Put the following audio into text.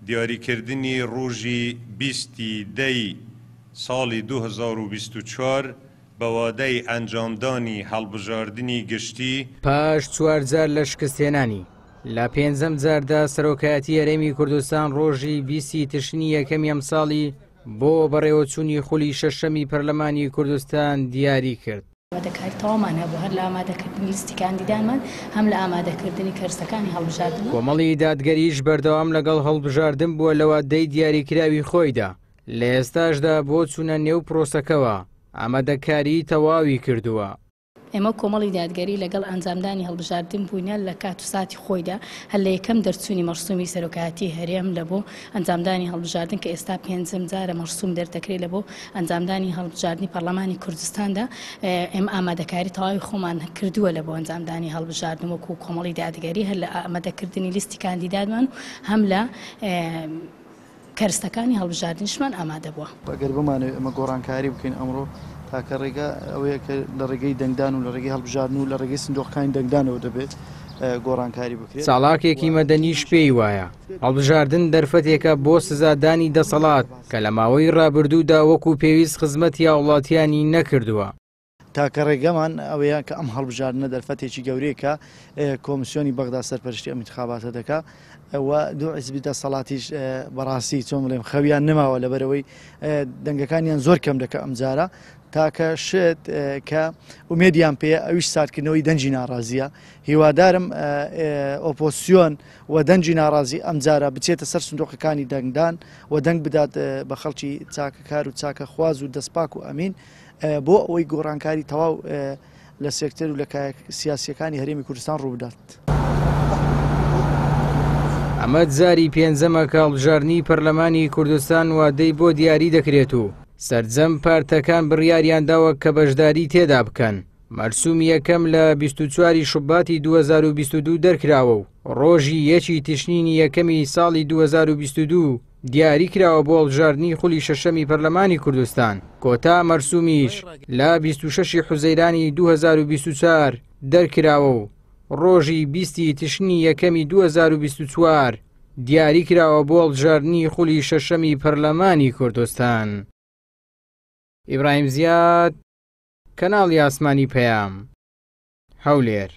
دیاریکردنی ڕۆژی 20 ی دەی ساڵی 2024 بە وادەی ئەنجامدانی هەڵبژاردنی گشتی. پاش چوار جار لە شکستهێنانی، لە پێنجەم جاردا سەرۆکایەتی هەرێمی کوردستان ڕۆژی 20 ی تشرینی یەکەمی ئەمساڵی بۆ بەڕێوەچوونی خولی شەشەمی پەرلەمانی کوردستان دیاری کرد. ئامادەکاری تەواومان هەبوو هەر لە ئامادەکردنی لیستی کاندیدانمان هەم لە ئامادەکردنی کەرسەکانی هەڵبژاردن. کۆمەڵی دادگەریش بەردەوام لەگەڵ هەڵبژاردن بووە لە وادەی دیاریکراوی خۆیدا، لە ئێستاشدا بۆ چوونە نێو پرۆسەکەوە ئامادەکاریی تەواوی کردووە. ئێمە کۆمەڵی دادگەری لەگەڵ ئەنجامدانی هەڵبژاردن بووینە لە کات و ساتی خۆیدا، هەر لە یەکەم دەرچوونی مەرسومی سەرۆکایەتی هەرێم لە بۆ ئەنجامدانی هەڵبژاردن کە ئێستا پێنجەم جارە مەرسوم دەردەکرێت لە بۆ ئەنجامدانی هەڵبژاردنی پەرلەمانی کوردستاندا، ئێمە ئامادەکاری تەواوی خۆمان کردووە لە بۆ ئەنجامدانی هەڵبژاردن وەکو کۆمەڵی دادگەری هەر لە ئامادەکردنی لیستی کاندیدادمان و هەم لە کەرستەکانی هەڵبژاردنیشمان ئامادە بووە. ئەگەر بمانەوێت ئێمە گۆڕانکاری بکەین ئەمڕۆ تاکە ڕێگا ئەوەیە کە لە ڕێگەی دەنگدان و لە ڕێگەی هەڵبژاردن و لە ڕێگەی سندوقەکانی دەنگدانەوە دەبێت گۆڕانکاری بکرێت. چالاکێکی مەدەنیش پێی وایە، هەڵبژاردن دەرفەتێکە بۆ سزادانی دەسەڵات کە لە ماوەی ڕابردوودا وەکو پێویست خزمەتی هاوڵاتیانی نەکردووە. تاکە ڕێگەمان ئەوەیە کە ئەم هەڵبژاردنە دەرفەتێکی گەورەیە کە کۆمسیۆنی بەغدا سەرپەرشتی ئەم انتخاباتە دەکا و دوو حزبی دەسەڵاتیش بەڕاستی چۆن بڵێم خەویان نەماوە لەبەرەوەی دەنگەکانیان زۆر کەم دەکە ئەمجارە تاکە شت کە ئومێدیان پێ ئەویش ساردکردنەوەی دەنگی ناڕازیە هیوادارم ئۆپۆسیۆن و دەنگی ناڕازی ئەمجارە بچێتە سەر سندوقەکانی دەنگدان و دەنگ بدات بە خەڵکی چاکەکار و چاکەخواز و دەستپاک و ئەمین بۆ ئەوەی گۆڕانکاری تەواو لە سێکتەر و لە کایە سیاسییەکانی هەرێمی کوردستان ڕووبدات. ئەمە جاری پێنجەمە کە هەڵبژاردنی پەرلەمانی کوردستان وادەی بۆ دیاری دەکرێت و سەرجەم پارتەکان بڕیاریانداوە کە بەشداری تێدا بکەن. مەرسومی یەکەم لە 24 ی شوباتی 2022 دەرکراوە و ڕۆژی یەکی تشرینی یەکەمی ساڵی 2022 دیاری کراوە بۆ هەڵبژاردنی خولی شەشەمی پەرلەمانی کوردستان، کۆتا مەرسومیش لە 26 ی حوزەیرانی 2024 دەرکراوە و ڕۆژی 20 ی تشرینی یەکەمی 2024 دیاری کراوە بۆ هەڵبژاردنی خولی شەشەمی پەرلەمانی کوردستان. ئیبراهیم زیاد، کەناڵی ئاسمانی پەیام، هەولێر.